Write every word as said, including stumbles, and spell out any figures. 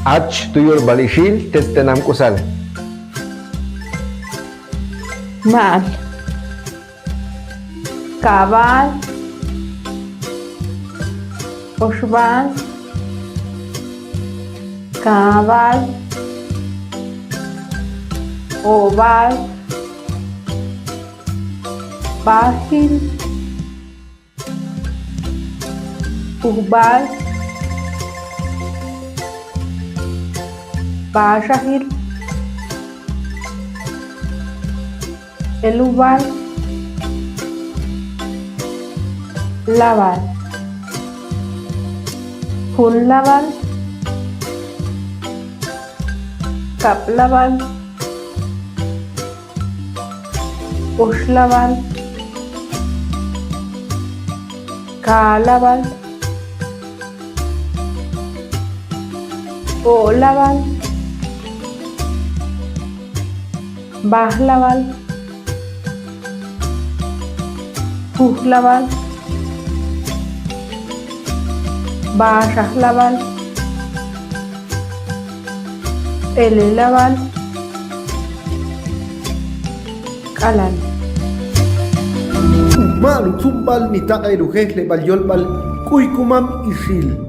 Ach tu yolbal ixil tet tenam k'usal. Ma'l. Kabal. Oxbal. Kabal. Obal. Bajil. Ujbal. Baxajil. Elubal. Labal. Junlabal. Kablabal. Oxlabal. Kalabal. O'labal. Bajlabal. Jujlabal. Baxajlabal. T'elelabal. K'alal. Ujma'l utzumbal mi taq'el ujejlebal yolbal K'uy Kumam Ixil.